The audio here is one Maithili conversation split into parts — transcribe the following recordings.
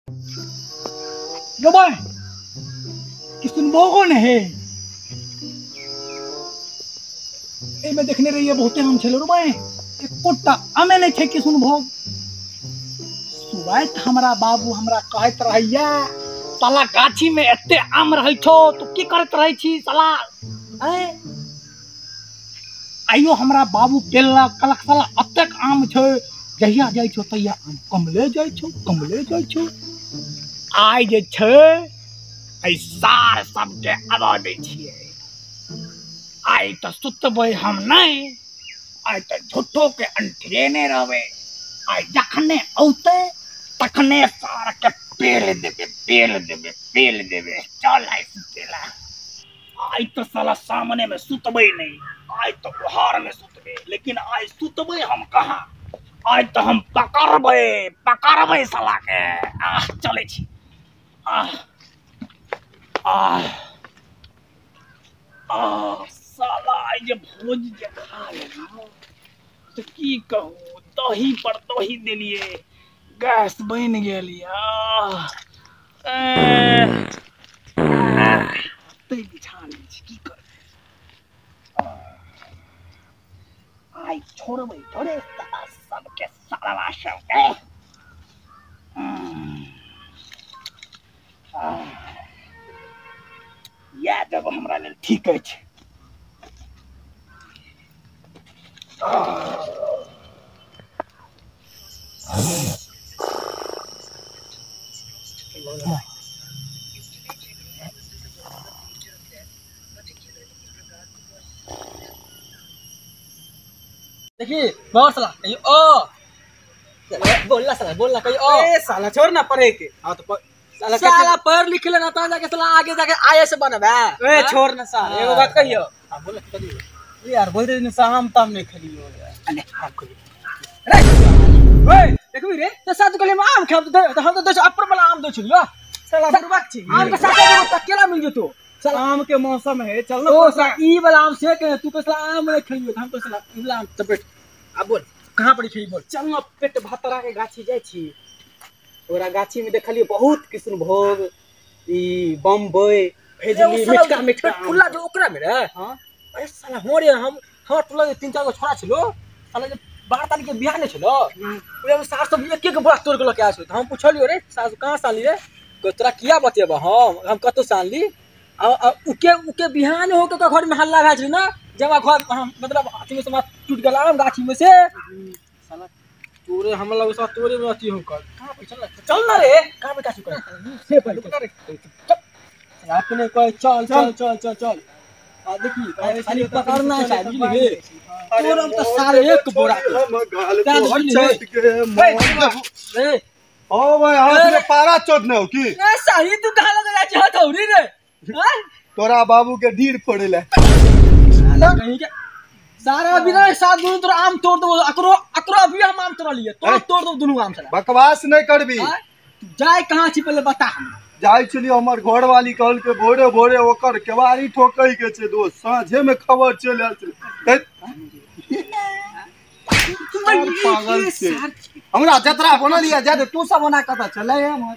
रो भाई किसुनभोगो ने है एमे देखने रहिए बहुते आम छलै रो भाई एकोटा आमे नहीं छै किसुनभोग। सुबह हमरा बाबू हमरा कहैत रहैया साला गाछी में एते आम रहै छौ तू की करैत रहै छी साला। आइयो हमरा बाबू पेलक कहलक साला एतेक आम छै जहिया जाइ छौ तहिया आम कमले जाइ छौ कमले जाइ छौ। आइ जे छै एहि सार सबके आबऽ दै छियै। आइ तऽ सुतबै हम नहि, आइ तऽ झूठो के अंठेने रहबै। आइ जखने औतै तखने सार के पेल देबै पेल देबै पेल देबै। चल आइ सुतेला। आइ तऽ साला सामने में सुतबै नहीं, आइ तऽ ओहार में सुतबै। लेकिन आइ सुतबै हम कहाँ, आइ तऽ हम पकड़बै पकड़बै साला के। आह चलै छी। आह आह आह साला आइ जे भोज जे खा लेलहुँ तऽ की कहू, दही पर दही देलियै, गैस बनि गेल। बिछा लै छी की करबै। आइ छोड़बै थोड़े साला सबके साला सबके। इएह जगह हमरा लेल ठीक अछि। देखिए बहुत साला कहीं ओ बोलना साला बोलना कहीं ओ ए साला छोड़ ना पढ़े के। हां तो साला साला पढ़ लिख ले ना तो जाके साला आगे जाके आईएएस बनबे। ए छोड़ ना साला एगो बात कहियो। हां बोल कहियो यार बोल दे शाम ताम नहीं खेलियो यार। अने आम खेलियो रे ओए देखबी रे तो साथ कहले आम खाब तो हम तो दस अपर वाला आम दो छलियो साला बुरबाक छी। आम के साथ एगो तकेला मिल जतो। साला आम के मौसम है चल ना। ओ साला ई वाला आम से के तू के साला आम नहीं खेलियो हम तो साला ई वाला आम तो पेट। अब बोल कहां पर खेली बोल। चल ना पेट भातरा के गाछी जाय छी। ओकरा गाछी में देखलियो बहुत किसुनभोग ई बम्बई भेजली मिठका मिठका खुला जो ओकरा में रे। हां अरे साला हो रे हम टोला के तीन चार गो छोरा छलो साला जे 12 तारीख के बियाह नै छलो ओए हम सास सब एक एक बोरा तोड़ के लके आयल छलो। हम पुछलियो रे सास कहां साली रे तोरा किया बतेब हम कतौ साली। आ उके उके बिहान हो के घर में हल्ला भए छलै ना जब घर मतलब अथी में से टूट गेल आम गाछी में से साला तोरे हम लग साला तोरे में अथी हो कर कहां पे चल चल ना रे कहां पे गाछी कर से पर चल अपने कहे चल चल चल चल चल। आ देखी खाली पकड़ना है बुझली तोर हम तो साले एक बोरा के ए ओ भाई हाथ में पारा चोट न हो की ए साली तू कहां लग जा छी हथौड़ी रे। तोरा बाबू के ढीर फोड़े ले कहीं के सारा बिना साथ दुनु तोरा आम तोड़ दो। अकरो अकरो अभी हम आम तोड़ लिए तोड़ तोड़ दो दुनु आम साला। बकवास नहीं करबी। जाय कहां छी पहले बता। जाय छलियो हमर घर वाली कहल के भोरे भोरे ओकर केवाड़ी ठोकै के छै दोस्त साँझे में खबर चलि आयल छै। पागल छै हमरा जतरा बनल या जा तू सब ओना कत चलै हमर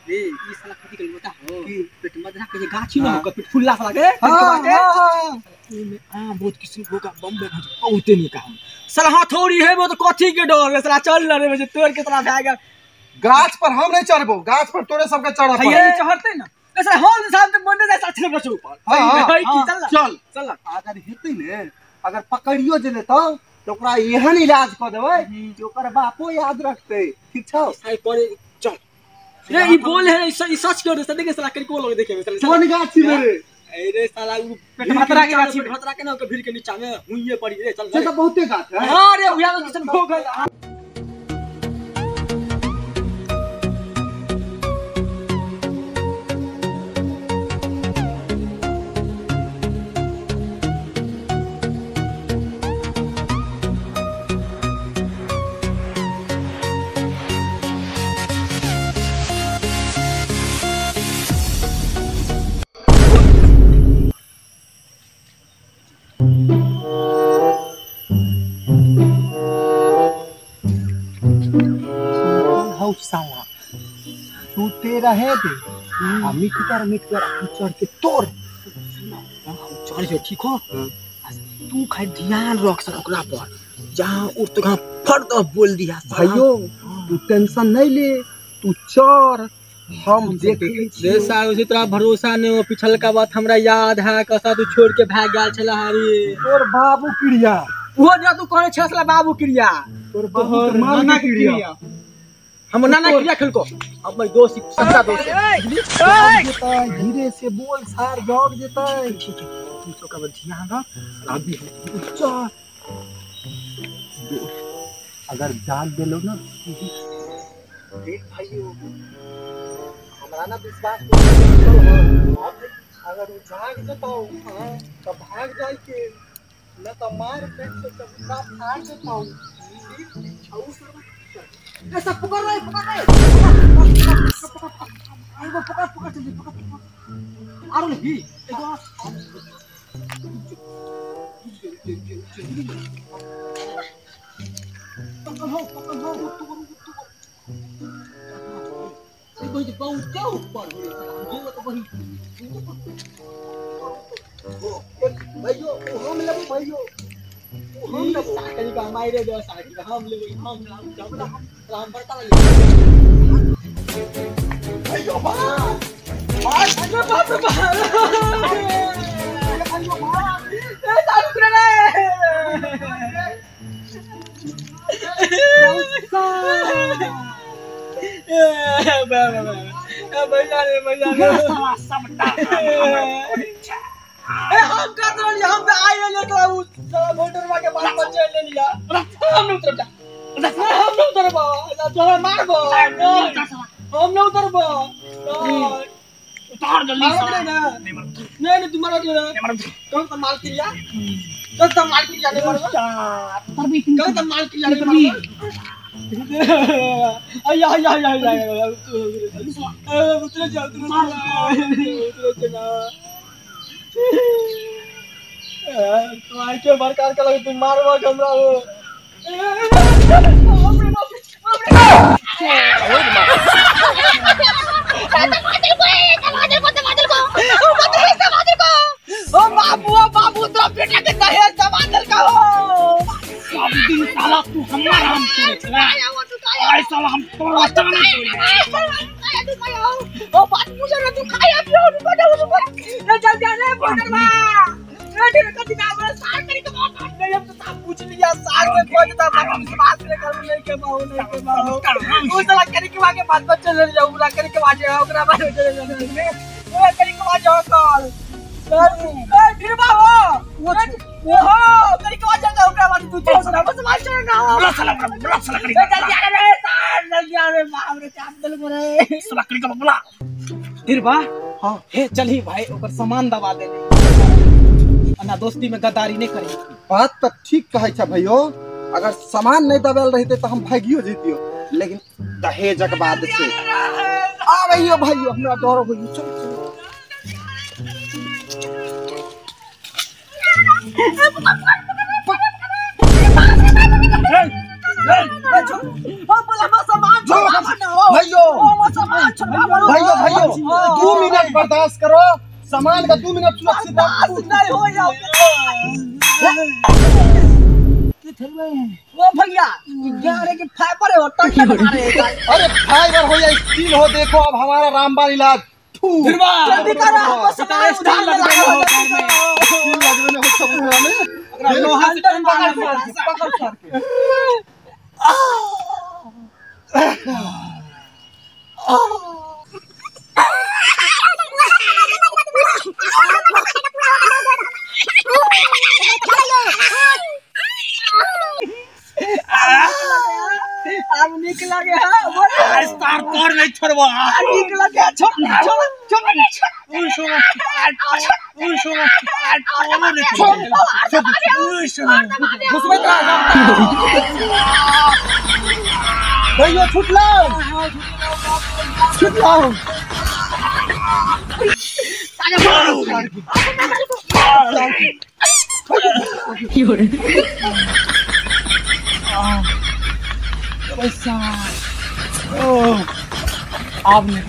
रे ई साला कथि के बता हो पेट मदरा के गाछी न हो पेट फुल्ला साला के हां हां ओमे आम बहुत किस्म के बम्बे भज बहुते नीक आम साला हथौड़ी है वो तो कथि के डर रे साला चल न रे तोड़ के साला भए गेल। गाछ पर हम नहीं चढ़बो, गाछ पर तोरे सबके चढ़ पड़े। ये चढ़ते ना ऐसा हम साहब तो बंदे जाय साथ में ऊपर। हां की चल चल चल। अगर हेतै ने अगर पकड़ियो जे लेतौ तो ओकरा एहन इलाज क देबै कि ओकर बापो याद रखतै। ठीक छौ साइ करे चल रे ई बोल है ई सच कर दे देखे साला को लोग देखे साला कोन गाछी में रे। अरे साला उ पेट भातरा के गाछी भातरा के ना ओकर भीड़ के नीचा में हुइए पड़ी रे चल। से तो बहुते गाछ है। हां रे उया में किसन भोग है। साला तू ते रहे दे आ मिठगर मिठगर हम चढ़ के तोड़। हम चढ़ जो ठीक हो, तू खाली ध्यान रख सर ओकरा पर, जहाँ उठ तो फट दो बोल दिया। भाइयों तू टेंशन नहीं ले, तू चढ़ हम देख रे सार, उसे तोरा भरोसा नहीं हो। पिछल का बात हमरा याद है, कसा तू छोड़ के भाग गेल छला हरी। तोर बाबू क्रिया वो ना तू कहने छला बाबू क्रिया, तोर बाबू के नाना क्रिया, हम नाना क्रिया खेल को अब मैं दोस्त सच्चा दोस्त है। धीरे से बोल सार जग जेतै। ठीक है तू सब का ध्यान रख, अभी तू चढ़। अगर जाग गेलो ना देख भाइयों हमरा ना विश्वास नहीं, अगर वो जाग जतौ तो भाग जाए के न तो मार पेट से चबूतरा फाड़ देतौ। ऐसा पकड़ रहे पकड़ रहे पकड़ पकड़ पकड़ जल्दी पकड़ पकड़ आरो नहीं एगो पकड़ हो पकड़ हो तू तो बहुत ऊपर हो रे साला तो वही भाइयों हम लेबो, भाइयों हम लेबो साकरी का मारे दो साकरी का हम लेबो, हम हम जब हम राम बरता लगे भाइयों भाग भाग बाप रे बाप भाइयों भाग ए चालू कर रे ए बा बा ए भैया रे भैया रे साला सबटा ए हम कर रहल हम पे आइ रहल तो उ साला मोटरवा के बाल बच्चे ले लिया। हम नहीं उतरब, हम नहीं उतरब, तोरा मारबो हम नहीं उतरब, उतार जल्दी साला। नहीं नहीं तू मारो नहीं, कौन सा माल क्रिया, कौन सा माल क्रिया नहीं मारबो, कौन सा माल क्रिया नहीं मारबो। अय्या अय्या अय्या अय्या उतरे जा उतरे उतरे जा तू आई के बरकार का लगे तू मारबो हमरा वो ओ बाबू ओ बाबू तोरा बेटा के दहेज दबा देलका हो। सब दिन साला तू हमार हम तोड़े छला, आइ साला हम तोरा टांग तोड़। ओ बात मुझे ना तू खाया पियो रुको दे रुको ए जल्दी आ रे मोटरवा ए ढेर कति ना हमरा सार करी के बात नहीं हम तो साफ पूछ लिया सार के खोज ता हम विश्वास नहीं कर नहीं के बाहु नहीं के बाहु उ साला करी के आगे बात बच्चे ले जाऊ पूरा करी के बाजे ओकरा बाद चले जाऊ ओ करी के बाजे कल ए ढिरबा हो वो हो करी के बाजे ओकरा बाद तू छोड़ ना बस मार छोड़ ना बोला साला बोला साला करी ए जल्दी आ रे सार जल्दी आ रे बाप रे चाप दल करे साला करी के बोला ढिरबा। हां हे चलही भाई ओकर सामान दबा देने ना दोस्ती में गद्दारी नहीं करी। बात तो ठीक कहै छ भैयो, अगर सामान नहीं दबेल रहते तो हम भागियो जइतियो, लेकिन दहेजक बाद से आबैयो भैयो हमरा डर होइयो। चल चल भैयो भैयो भैयो 2 मिनट बर्दाश्त करो, सामान का 2 मिनट सुरक्षित नहीं हो जाओ। वो भैया ग्यारह के फाइबर है टन मारे। अरे फाइबर हो या स्टील हो, देखो अब हमारा रामबाण इलाज। जल्दी करो हमको सामान उधार लग गया हो लगवे हो सब में लोहा से पकड़ पकड़ सर के। अब निक लगे है आज तार तोड़ नहीं छोड़बो, निक लगे छोड़ छोड़ छोड़ उई सुनो उई सुनो आज तोड़ो नहीं छोड़बो उई सुनो घुसबे तोरा भैया छुटला छुटला। आब नहीं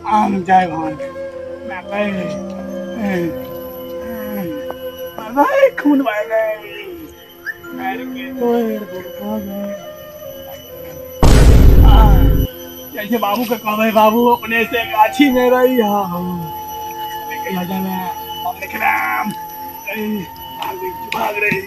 आम जाय भान खून बह गए। जैसे बाबू के कहबे बाबू अपने से गाछी में रही भाग रही।